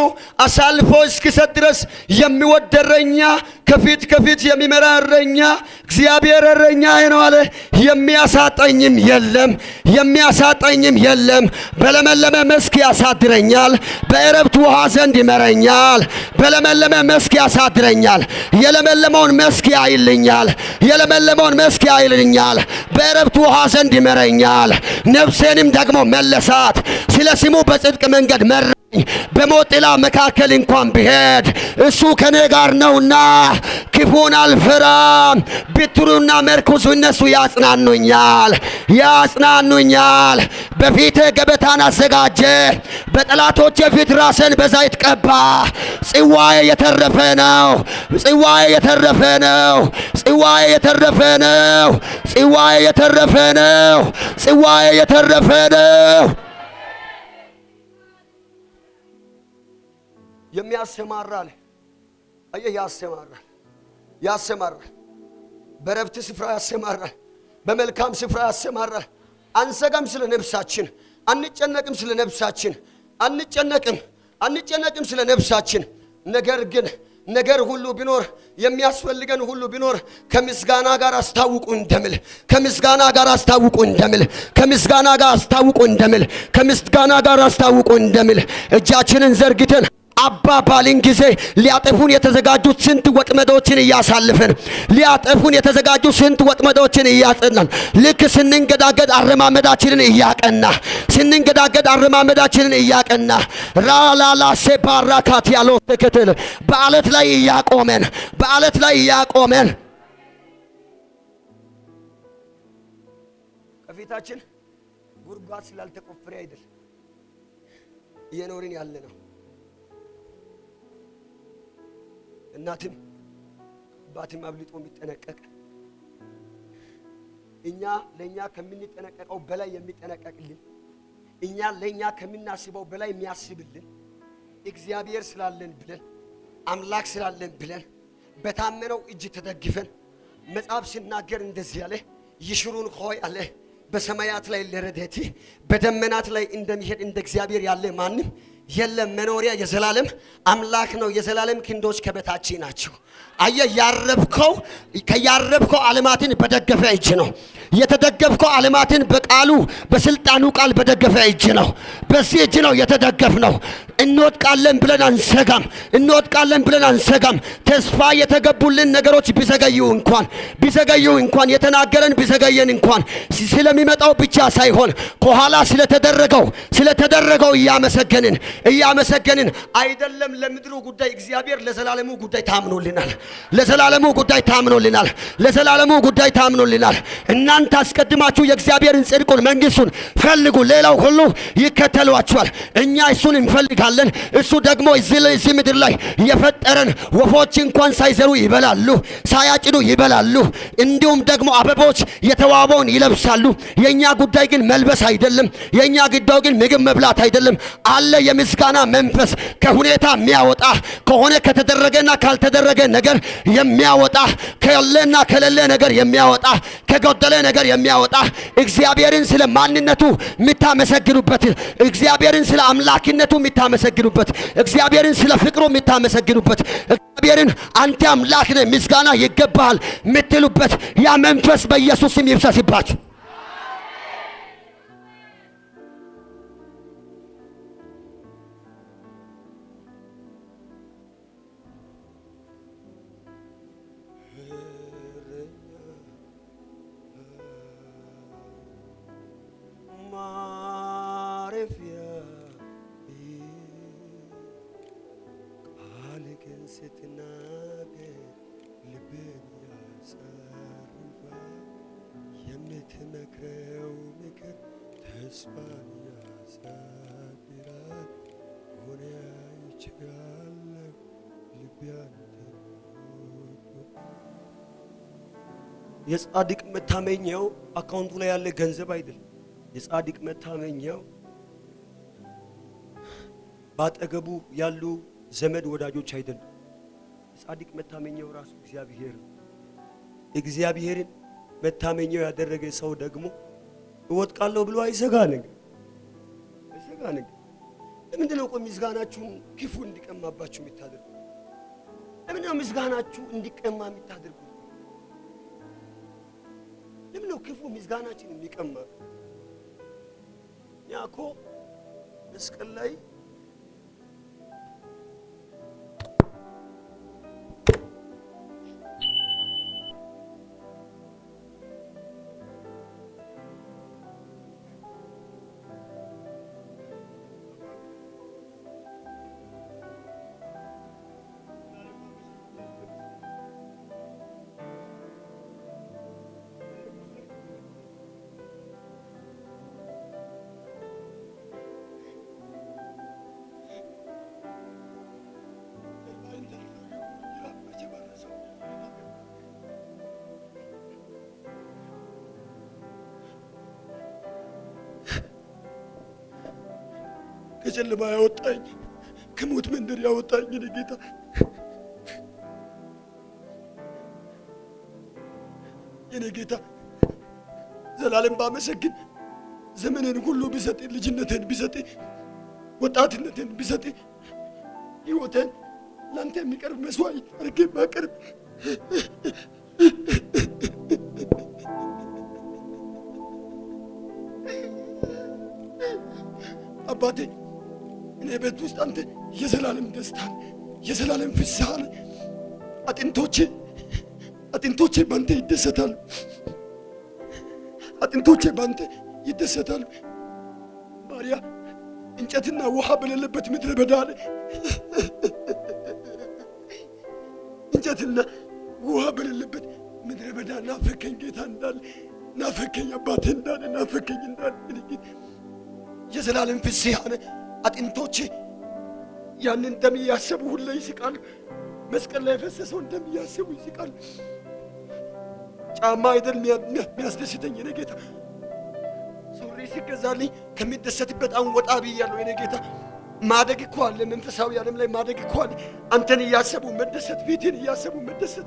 አሳልፎ እስኪሰጥ ድረስ የሚወድ እረኛ፣ ከፊት ከፊት የሚመራ እረኛ እግዚአብሔር እረኛዬ ነው አለ። የሚያሳጣኝም የለም፣ የሚያሳጣኝም የለም። በለመለመ መስክ ያሳድረኛል፣ በዕረፍት ውሃ ዘንድ ይመረኛል። በለመለመ መስክ ያሳድረኛል፣ የለመለመውን መስክ ያይልኛል፣ የለመለመውን መስክ ያይልኛል። በዕረፍት ውሃ ዘንድ ይመረኛል። ነፍሴንም ደግሞ መለሳት። ስለ ስሙ በጽድቅ መንገድ መራኝ። በሞት ጥላ መካከል እንኳን ብሄድ እሱ ከኔ ጋር ነውና ክፉን አልፈራም። ብትሩና መርኩዙ እነሱ ያጽናኑኛል ያጽናኑኛል። በፊቴ ገበታን አዘጋጀ፣ በጠላቶቼ ፊት ራሴን በዘይት ቀባ። ጽዋዬ የተረፈ ነው፣ ጽዋዬ የተረፈ ነው፣ ጽዋዬ የተረፈ ነው፣ ጽዋዬ የተረፈ ነው፣ ጽዋዬ የተረፈ ነው። የሚያሰማራል አየህ፣ ያሰማራል፣ ያሰማራል። በረፍት ስፍራ ያሰማራል፣ በመልካም ስፍራ ያሰማራል። አንሰጋም ስለ ነፍሳችን፣ አንጨነቅም ስለ ነፍሳችን፣ አንጨነቅም፣ አንጨነቅም ስለ ነፍሳችን። ነገር ግን ነገር ሁሉ ቢኖር የሚያስፈልገን ሁሉ ቢኖር ከምስጋና ጋር አስታውቁ እንደምል ከምስጋና ጋር አስታውቁ እንደምል ከምስጋና ጋር አስታውቁ እንደምል ከምስጋና ጋር አስታውቁ እንደምል እጃችንን ዘርግተን አባ ባልን ጊዜ ሊያጠፉን የተዘጋጁ ስንት ወጥመዶችን እያሳልፈን ሊያጠፉን የተዘጋጁ ስንት ወጥመዶችን እያጸናን ልክ ስንንገዳገድ አረማመዳችንን እያቀና ስንንገዳገድ አረማመዳችንን እያቀና ራላላ ሴባራካት ያለው ተከተል በአለት ላይ እያቆመን በአለት ላይ እያቆመን ከፊታችን ጉድጓድ ስላልተቆፈረ አይደል እየኖርን ያለ ነው። እናትም አባትም አብልጦ የሚጠነቀቅ እኛ ለኛ ከምንጠነቀቀው በላይ የሚጠነቀቅልን እኛ ለኛ ከምናስበው በላይ የሚያስብልን እግዚአብሔር ስላለን ብለን አምላክ ስላለን ብለን በታመነው እጅ ተደግፈን መጽሐፍ ሲናገር እንደዚህ አለ፣ ይሽሩን ሆይ አለ በሰማያት ላይ ለረድኤት በደመናት ላይ እንደሚሄድ እንደ እግዚአብሔር ያለ ማንም የለም። መኖሪያ የዘላለም አምላክ ነው። የዘላለም ክንዶች ከበታች ናቸው። አየህ፣ ያረፍከው ከያረፍከው ዓለማትን በደገፈ እጅ ነው። የተደገፍከው ዓለማትን በቃሉ በስልጣኑ ቃል በደገፈ እጅ ነው። በዚህ እጅ ነው የተደገፍነው። እንወድቃለን ብለን አንሰጋም። እንወድቃለን ብለን አንሰጋም። ተስፋ የተገቡልን ነገሮች ቢዘገዩ እንኳን ቢዘገዩ እንኳን የተናገረን ቢዘገየን እንኳን ስለሚመጣው ብቻ ሳይሆን ከኋላ ስለተደረገው እያመሰገንን እያመሰገንን አይደለም ለምድሩ ጉዳይ እግዚአብሔር ለዘላለሙ ጉዳይ ታምኖልናል። ለዘላለሙ ጉዳይ ታምኖልናል። ለዘላለሙ ጉዳይ ታምኖልናል። እናንተ አስቀድማችሁ የእግዚአብሔርን ጽድቁን መንግስቱን ፈልጉ፣ ሌላው ሁሉ ይከተሏችኋል። እኛ እሱን እንፈልጋለን። እሱ ደግሞ እዚህ ምድር ላይ የፈጠረን ወፎች እንኳን ሳይዘሩ ይበላሉ፣ ሳያጭዱ ይበላሉ። እንዲሁም ደግሞ አበቦች የተዋበውን ይለብሳሉ። የኛ ጉዳይ ግን መልበስ አይደለም። የኛ ጉዳይ ግን ምግብ መብላት አይደለም። አለ የምስጋና መንፈስ ከሁኔታ የሚያወጣ ከሆነ ከተደረገና ካልተደረገ ነገር የሚያወጣ ከሌለና ከሌለ ነገር የሚያወጣ ከጎደለ ነገር የሚያወጣ እግዚአብሔርን ስለ ማንነቱ የምታመሰግኑበት፣ እግዚአብሔርን ስለ አምላክነቱ የምታመሰግኑበት፣ እግዚአብሔርን ስለ ፍቅሩ የምታመሰግኑበት፣ እግዚአብሔርን አንተ አምላክ ነህ ምስጋና ይገባሃል የምትሉበት ያ መንፈስ በኢየሱስ ስም ይፍሰስባችሁ። ማረፊያ ቃልህን ስትናገር ልብን ያሳርፋል። የምትመክረው ምክር ተስፋን ያሳድራል። ሆነ አይቼአለሁ ልቤ አንተን ወዶ። የጻድቅ መታመኛው አካውንቱ ላይ ያለ ገንዘብ አይደለም። የጻድቅ መታመኛው ባጠገቡ ያሉ ዘመድ ወዳጆች አይደሉም። የጻድቅ መታመኛው ራሱ እግዚአብሔር ነው። እግዚአብሔርን መታመኛው ያደረገ ሰው ደግሞ እወድቃለሁ ብሎ አይሰጋ ነገር አይሰጋ ነገር። ለምንድን ነው ቆይ ምስጋናችሁን ክፉ እንዲቀማባችሁ የምታደርጉ? ለምንድን ነው ምስጋናችሁ እንዲቀማ የምታደርጉት? ለምን ነው ክፉ ምስጋናችን የሚቀማ? እኛ እኮ መስቀል ላይ ከጨለማ ያወጣኝ ከሞት መንደር ያወጣኝ እኔ ጌታ የኔ ጌታ ዘላለም ባመሰግን ዘመኔን ሁሉ ቢሰጥ ልጅነቴን ቢሰጥ ወጣትነቴን ቢሰጥ ሕይወቴን ላንተ የሚቀርብ መስዋዕት አድርጌ ባቀርብ አባቴ እኔ ቤት ውስጥ አንተ የዘላለም ደስታን የዘላለም ፍስሐን አጥንቶቼ ባንተ ይደሰታሉ። አጥንቶቼ ባንተ ይደሰታሉ። ባሪያ እንጨትና ውሃ በሌለበት ምድረ በዳ አለ። እንጨትና ውሃ በሌለበት ምድረ በዳ ናፈከኝ ጌታ እንዳለ ናፈከኝ አባቴ እንዳለ ናፈከኝ እንዳለ የዘላለም ፍስሐ ነህ። አጥንቶቼ ያንን ደም እያሰቡ ሁሌ ይስቃሉ። መስቀል ላይ የፈሰሰውን ደም እያሰቡ ይስቃሉ። ጫማ አይደል የሚያስደስተኝ የኔ ጌታ፣ ሱሪ ሲገዛልኝ ከሚደሰትበት አሁን ወጣ ብያለሁ የኔ ጌታ። ማደግ እኮ አለ። መንፈሳዊ ዓለም ላይ ማደግ እኮ አለ። አንተን እያሰቡ መደሰት፣ ቤቴን እያሰቡ መደሰት።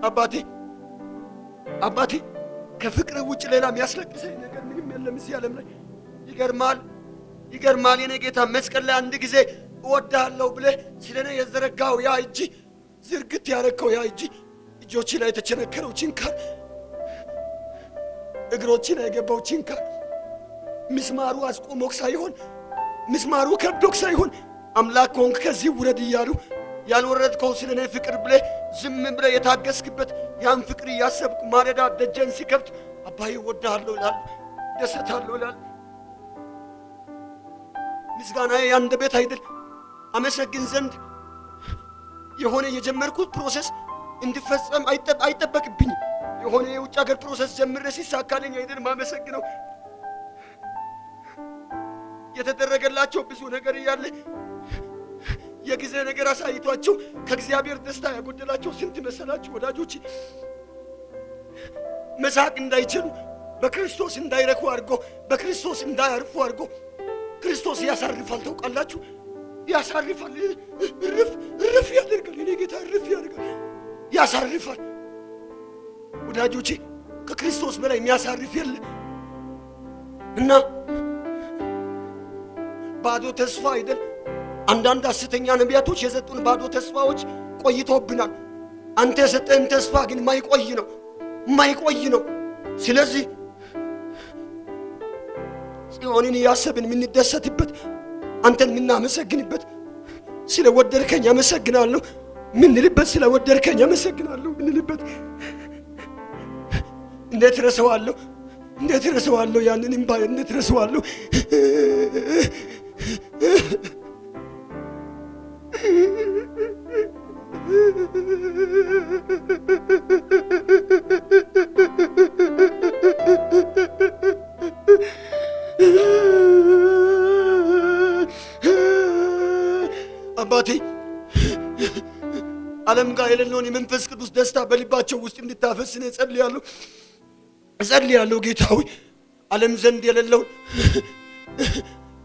አባቴ አባቴ ከፍቅር ውጭ ሌላ የሚያስለቅሰኝ ነገር ምንም የለም እዚህ ዓለም ላይ። ይገርማል፣ ይገርማል። የኔ ጌታ መስቀል ላይ አንድ ጊዜ እወድሃለሁ ብለህ ስለኔ የዘረጋው ያ እጅ፣ ዝርግት ያረከው ያ እጅ፣ እጆች ላይ የተቸነከረው ችንካር፣ እግሮች ላይ የገባው ችንካር ምስማሩ አስቆሞክ ሳይሆን፣ ምስማሩ ከብዶክ ሳይሆን፣ አምላክ ሆንክ ከዚህ ውረድ እያሉ ያልወረድከው ስለ እኔ ፍቅር ብለህ ዝም ብለህ የታገስክበት ያን ፍቅር እያሰብኩ ማለዳ ደጀን ሲከፍት አባዬ እወድሃለሁ እላለሁ፣ ደሰታለሁ እላለሁ። ምስጋናዬ የአንደበት አይደል። አመሰግን ዘንድ የሆነ የጀመርኩት process እንዲፈጸም አይጠበቅብኝም። የሆነ የውጭ ሀገር process ጀምሬ ሲሳካልኝ አይደል ማመሰግነው። የተደረገላቸው ብዙ ነገር እያለ የጊዜ ነገር አሳይቷቸው ከእግዚአብሔር ደስታ ያጎደላቸው ስንት መሰላችሁ ወዳጆች? መሳቅ እንዳይችሉ፣ በክርስቶስ እንዳይረኩ አድርጎ፣ በክርስቶስ እንዳያርፉ አድርጎ። ክርስቶስ ያሳርፋል፣ ታውቃላችሁ? ያሳርፋል። እርፍ እርፍ ያደርጋል። የኔ ጌታ እርፍ ያደርጋል፣ ያሳርፋል። ወዳጆቼ ከክርስቶስ በላይ የሚያሳርፍ የለ። እና ባዶ ተስፋ አይደል። አንዳንድ ሐሰተኛ ነቢያቶች የሰጡን ባዶ ተስፋዎች ቆይቶብናል። አንተ የሰጠን ተስፋ ግን ማይቆይ ነው፣ ማይቆይ ነው። ስለዚህ ጽዮንን እያሰብን የምንደሰትበት፣ አንተን የምናመሰግንበት፣ ስለ ወደድከኝ አመሰግናለሁ ምንልበት፣ ስለ ወደድከኝ አመሰግናለሁ ምንልበት። እንዴት ረሰዋለሁ? እንዴት ረሰዋለሁ? ያንን እምባ እንዴት ረሰዋለሁ? አባቴ ዓለም ጋር የሌለውን የመንፈስ ቅዱስ ደስታ በልባቸው ውስጥ እንድታፈስ እኔ እጸልያለሁ፣ እጸልያለሁ። ጌታ ሆይ ዓለም ዘንድ የሌለውን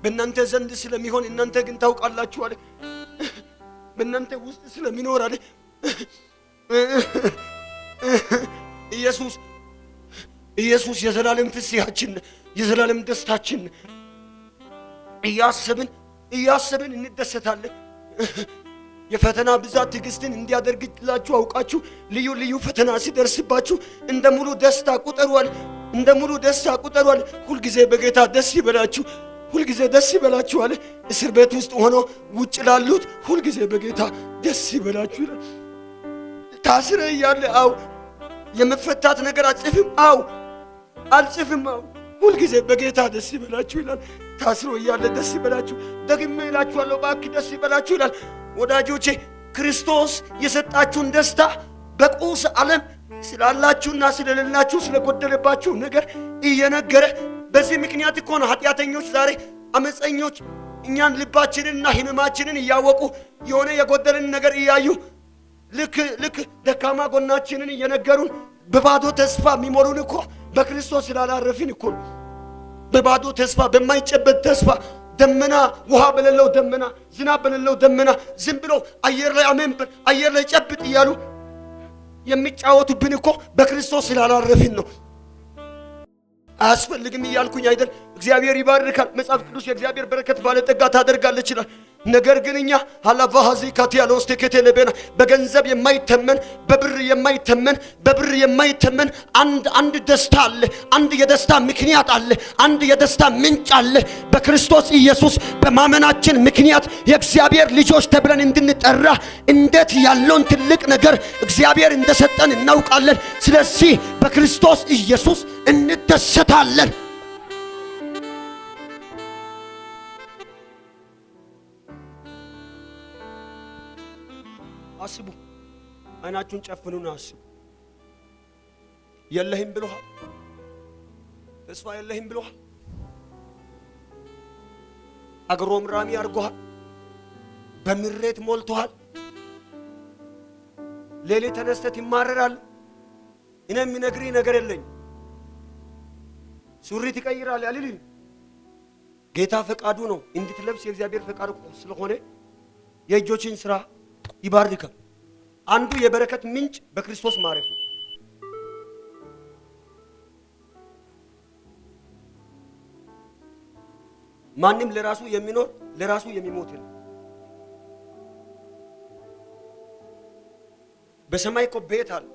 በእናንተ ዘንድ ስለሚሆን እናንተ ግን ታውቃላችሁ አለ። በእናንተ ውስጥ ስለሚኖር አለ። ኢየሱስ፣ ኢየሱስ የዘላለም ፍስሐችን፣ የዘላለም ደስታችን። እያሰብን እያሰብን እንደሰታለን። የፈተና ብዛት ትዕግስትን እንዲያደርግላችሁ አውቃችሁ ልዩ ልዩ ፈተና ሲደርስባችሁ እንደ ሙሉ ደስታ ቁጠሯል። እንደ ሙሉ ደስታ ቁጠሯል። ሁልጊዜ በጌታ ደስ ይበላችሁ፣ ሁልጊዜ ደስ ይበላችሁ አለ። እስር ቤት ውስጥ ሆኖ ውጭ ላሉት ሁልጊዜ በጌታ ደስ ይበላችሁ ይላል። ታስረ እያለ አው የመፈታት ነገር አጽፍም፣ አው አልጽፍም፣ አው ሁልጊዜ በጌታ ደስ ይበላችሁ ይላል። ታስሮ እያለ ደስ ይበላችሁ፣ ደግሜ እላችኋለሁ እባክህ ደስ ይበላችሁ ይላል። ወዳጆቼ ክርስቶስ የሰጣችሁን ደስታ በቁስ ዓለም ስላላችሁና ስለሌላችሁ፣ ስለጎደለባችሁ ነገር እየነገረ፣ በዚህ ምክንያት እኮ ነው ኃጢአተኞች ዛሬ፣ አመፀኞች እኛን ልባችንንና ህመማችንን እያወቁ፣ የሆነ የጎደልን ነገር እያዩ፣ ልክ ልክ ደካማ ጎናችንን እየነገሩን በባዶ ተስፋ የሚሞሉን እኮ በክርስቶስ ስላላረፍን እኮ ነው። በባዶ ተስፋ፣ በማይጨበጥ ተስፋ፣ ደመና ውሃ በሌለው ደመና፣ ዝናብ በሌለው ደመና ዝም ብሎ አየር ላይ አሜን በል፣ አየር ላይ ጨብጥ እያሉ የሚጫወቱብን እኮ በክርስቶስ ስላላረፍን ነው። አያስፈልግም እያልኩኝ አይደል። እግዚአብሔር ይባርካል። መጽሐፍ ቅዱስ የእግዚአብሔር በረከት ባለጠጋ ታደርጋለች ይላል። ነገር ግን እኛ ሀላቫሃዚ ካቲያሎስ ቴኬቴሌቤና በገንዘብ የማይተመን፣ በብር የማይተመን፣ በብር የማይተመን አንድ ደስታ አለ። አንድ የደስታ ምክንያት አለ። አንድ የደስታ ምንጭ አለ። በክርስቶስ ኢየሱስ በማመናችን ምክንያት የእግዚአብሔር ልጆች ተብለን እንድንጠራ እንዴት ያለውን ትልቅ ነገር እግዚአብሔር እንደሰጠን እናውቃለን። ስለዚህ በክርስቶስ ኢየሱስ እንደሰታለን። አስቡ። አይናችሁን ጨፍኑና አስቡ። የለህም ብሎሃል። ተስፋ የለህም ብሎሃል። አግሮምራሚ አድርጎሃል። በምሬት ሞልቶሃል። ሌሊት ተነስተህ ትማረራለህ። እኔ የሚነግርህ ነገር የለኝም። ሱሪ ትቀይራለህ አልልም። ጌታ ፈቃዱ ነው እንድትለብስ የእግዚአብሔር ፈቃዱ ስለሆነ የእጆችን ስራ ይባርካል። አንዱ የበረከት ምንጭ በክርስቶስ ማረፍ ነው። ማንም ለራሱ የሚኖር ለራሱ የሚሞት ነው። በሰማይ እኮ ቤት አለ፣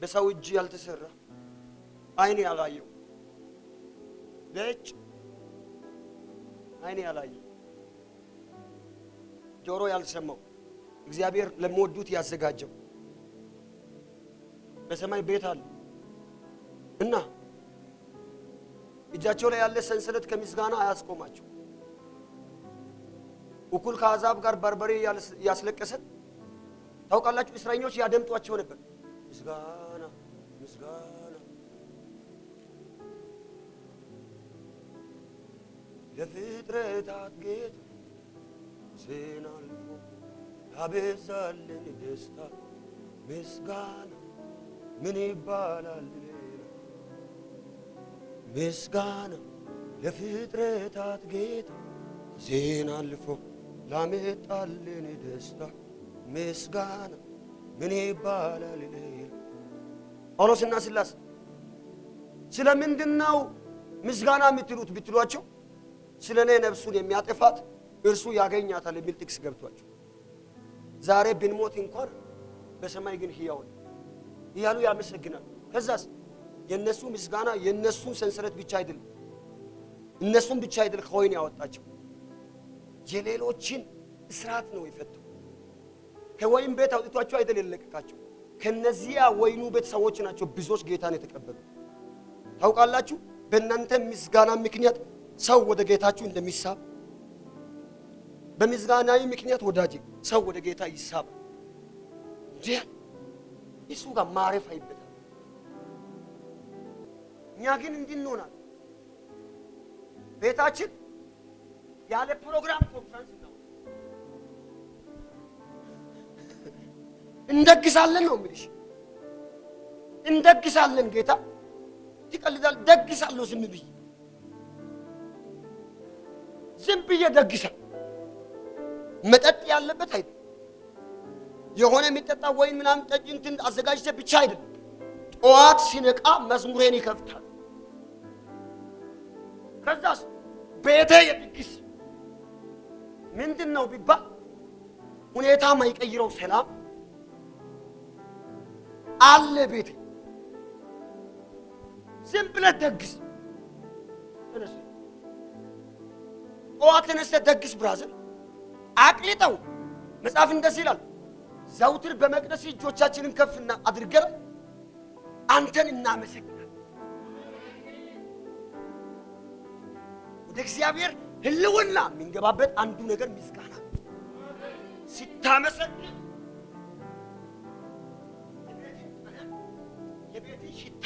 በሰው እጅ ያልተሰራ አይን ያላየው ነጭ አይን ያላየው ጆሮ ያልሰማው እግዚአብሔር ለሚወዱት ያዘጋጀው በሰማይ ቤት አለ። እና እጃቸው ላይ ያለ ሰንሰለት ከምስጋና አያስቆማቸው። እኩል ከአሕዛብ ጋር በርበሬ ያስለቀሰ ታውቃላችሁ። እስረኞች ያደምጧቸው ነበር። ምስጋና ምስጋና ለፍጥረታት ጌታ ዜና አልፎ ያበዛልን ደስታ ምስጋና ምን ይባላል ሌላ? ምስጋና ለፍጥረታት ጌታ ዜና አልፎ ላመጣልን ደስታ ምስጋና ምን ይባላል ሌላ? ጳውሎስና ሲላስ ስለምንድነው ምስጋና የምትሉት ብትሏቸው ስለኔ ነፍሱን የሚያጠፋት እርሱ ያገኛታል የሚል ጥቅስ ገብቷቸው ዛሬ ብንሞት እንኳን በሰማይ ግን ሕያው ነን እያሉ ያመሰግናሉ። ከዛስ የነሱ ምስጋና የነሱ ሰንሰለት ብቻ አይደለም፣ እነሱን ብቻ አይደል ከወህኒ ያወጣቸው፣ የሌሎችን እስራት ነው የፈታው። ከወህኒ ቤት አውጥቷቸው አይደል የለቀቃቸው። ከነዚያ ወይኑ ቤት ሰዎች ናቸው ብዙዎች ጌታን የተቀበሉ። ታውቃላችሁ በእናንተ ምስጋና ምክንያት ሰው ወደ ጌታችሁ እንደሚሳብ፣ በምስጋናዊ ምክንያት ወዳጄ ሰው ወደ ጌታ ይሳብ። እንዴ እሱ ጋር ማረፍ አይበታል። እኛ ግን እንድንሆናል ቤታችን ያለ ፕሮግራም ኮንፈረንስ ነው እንደግሳለን ነው የምልሽ። እንደግሳለን። ጌታ ትቀልዳል። ደግሳለሁ ዝም ብዬ ዝም ብዬ ደግሳለሁ። መጠጥ ያለበት አይደል፣ የሆነ የሚጠጣ ወይን ምናምን ጠጅ እንትን አዘጋጅቼ ብቻ አይደለም። ጠዋት ሲነቃ መዝሙሬን ይከፍታል። ከዛስ ቤቴ የድግስ ምንድን ነው ቢባል ሁኔታ ማይቀይረው ሰላም አለ ቤቴ። ዝም ብለህ ደግስ። ተነስ፣ ጠዋት ተነስተህ ደግስ brother፣ አቅልጠው። መጽሐፍ እንደዚህ ይላል፣ ዘውትር በመቅደስ እጆቻችንን ከፍና አድርገን አንተን እናመሰግናለን። ወደ እግዚአብሔር ሕልውና የሚንገባበት አንዱ ነገር ምስጋና። ስታመሰግን የቤትን ሽታ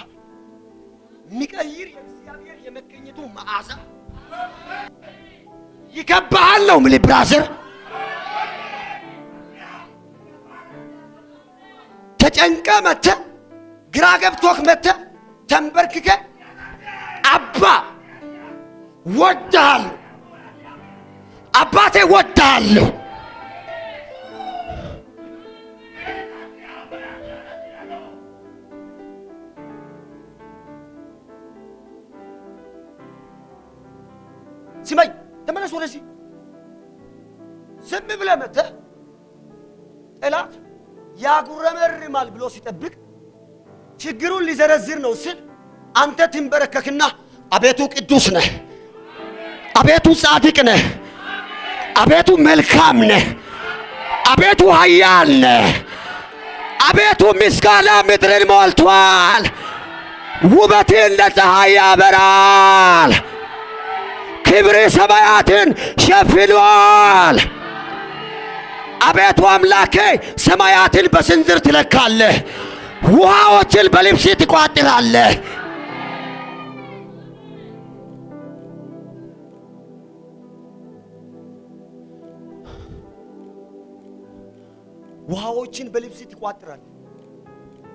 የሚቀይር የእግዚአብሔር የመገኘቱ መዓዛ ይከባሃል ነው የምልህ brother። ተጨንቀህ መተህ ግራ ገብቶህ መተህ ተንበርክከህ አባ ወድሃለሁ፣ አባቴ ወድሃለሁ፣ ስማኝ፣ ተመለስ ወደዚህ። ዝም ብለህ መተህ ጠላት ያጉረመርማል ብሎ ሲጠብቅ ችግሩን ሊዘረዝር ነው ስል አንተ ትንበረከክና አቤቱ ቅዱስ ነህ፣ አቤቱ ጻድቅ ነህ፣ አቤቱ መልካም ነህ፣ አቤቱ ኃያል ነህ፣ አቤቱ ምስጋና ምድርን ሞልቷል፣ ውበትህ እንደ ፀሐይ ያበራል፣ ክብርህ ሰማያትን ሸፍኗል። አቤቱ አምላኬ ሰማያትን በስንዝር ትለካለህ፣ ውሃዎችን በልብስ ትቋጥራለህ። ውሃዎችን በልብስ ትቋጥራለህ።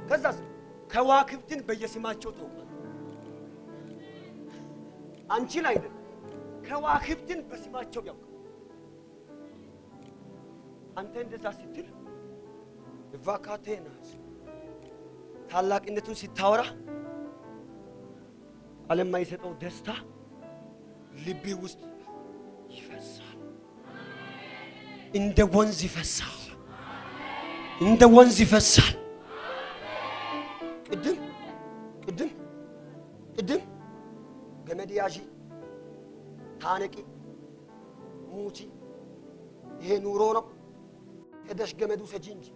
ከዛስ ከዋክብትን በየስማቸው ታውቃለህ። አንቺን አይደል ከዋክብትን በስማቸው ያውቃል። አንተ እንደዛ ስትል ቫካቴናስ ታላቅነቱን ስታወራ ዓለም የማይሰጠው ደስታ ልቤ ውስጥ ይፈሳል፣ እንደ ወንዝ ይፈሳል፣ እንደ ወንዝ ይፈሳል። ቅድም ቅድም ቅድም ገመድ ያዢ፣ ታነቂ፣ ሙቺ፣ ይሄ ኑሮ ነው። ሄደሽ ገመዱ ሰጂ እንጂ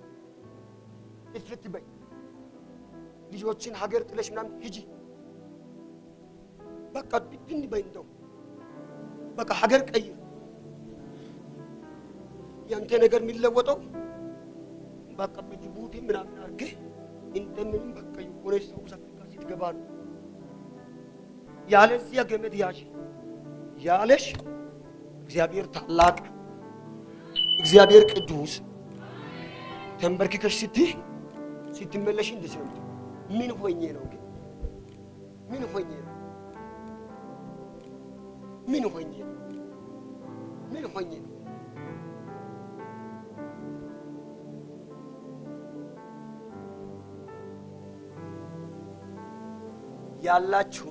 እፍት በይ፣ ልጆችን ሀገር ጥለሽ ምናምን ሂጂ፣ በቃ ብትን በይ፣ እንደው በቃ ሀገር ቀይር። ያንተ ነገር የሚለወጠው በቃ በጅቡቲ ምናምን አድርገህ እንደምንም በቃ የሆነ ሳውዝ አፍሪካ ስትገባ ነው። ያለዚያ ገመድ ያዥ ያለሽ እግዚአብሔር ታላቅ፣ እግዚአብሔር ቅዱስ። ተንበርክከሽ ስትይ ስትመለሽ እንደዚህ ነው። ምን ሆኜ ነው ግን? ምን ሆኜ ነው? ምን ሆኜ ነው? ምን ሆኜ ነው? ያላችሁ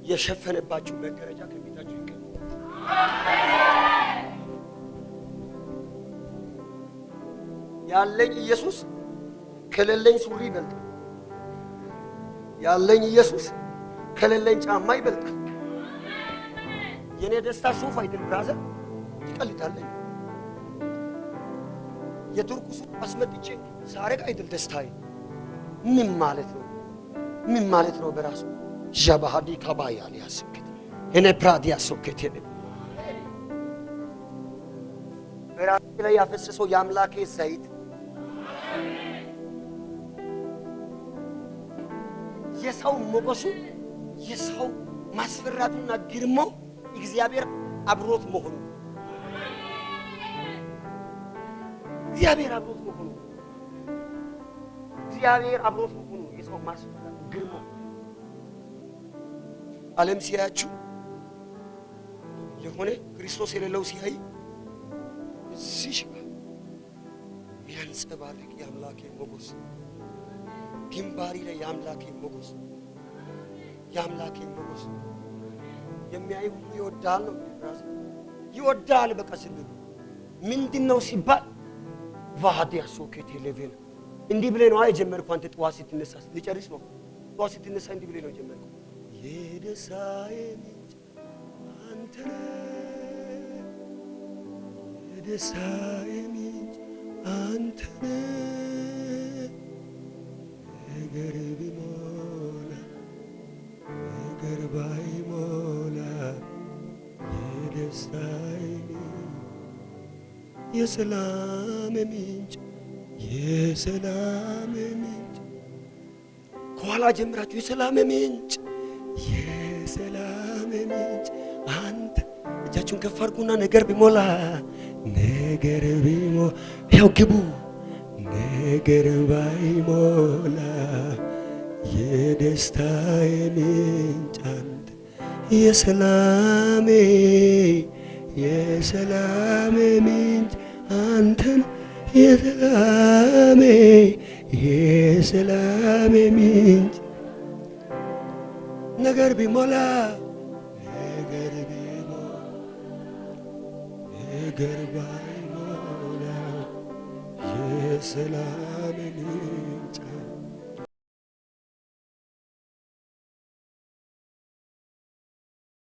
የሸፈነባችሁ መጋረጃ ከፊታችሁ ይቀር። ያለኝ ኢየሱስ ከሌለኝ ሱሪ ይበልጣል። ያለኝ ኢየሱስ ከሌለኝ ጫማ ይበልጣል። የኔ ደስታ ሱፍ አይደል brother፣ ትቀልዳለህ። የቱርኩ ሱፍ አስመጥቼ ሳረግ አይደል ደስታዬ። ምን ማለት ነው? ምን ማለት ነው? በራሱ ዣባሃዲ ካባያ ሊያስከት እኔ ፕራዲያ ሶከት በራሴ ላይ ያፈሰሰው የአምላኬ ዘይት የሰው ሞገሱ የሰው ማስፈራቱና ግርማው እግዚአብሔር አብሮት መሆኑ፣ እግዚአብሔር አብሮት መሆኑ፣ እግዚአብሔር አብሮት መሆኑ የሰው ማስፈራቱ ግርማው። ዓለም ሲያያችሁ የሆነ ክርስቶስ የሌለው ሲያይ እዚህ ጋር ያንጸባርቅ የአምላኬ ሞገስ፣ ግንባሪ ላይ የአምላኬ ሞገስ፣ የአምላኬ ሞገስ የሚያይ ሁሉ ይወዳል ነው brother፣ ይወዳል። በቃ ዝም ብሎ ምንድነው ሲባል ቫዲያ ሶኬት ሌቬል እንዲህ ብለህ ነው የጀመርከው። አንተ ጠዋት ስትነሳ ልጨርስ ነው። ጠዋት ስትነሳ እንዲህ ብለህ ነው የጀመርከው። የደስታዬ ምንጭ አንተ ነህ፣ የደስታዬ ምንጭ አንተ ነህ። ነገር ቢሞላ ነገር ባይሞላ የደስታዬ ምንጭ፣ የሰላም ምንጭ፣ የሰላም ምንጭ። ከኋላ ጀምራችሁ የሰላም ምንጭ፣ የሰላም ምንጭ አንተ። እጃችሁን ከፍ አድርጉና ነገር ቢሞላ ነገር ቢሞላ ያው ግቡ፣ ነገር ባይሞላ የደስታዬ ምንጭ አንተ፣ የሰላሜ የሰላሜ ምንጭ አንተን፣ የሰላሜ የሰላሜ ምንጭ። ነገር ቢሞላ ነገር ቢሞላ ነገር ባይሞላ የሰላም ምንጭ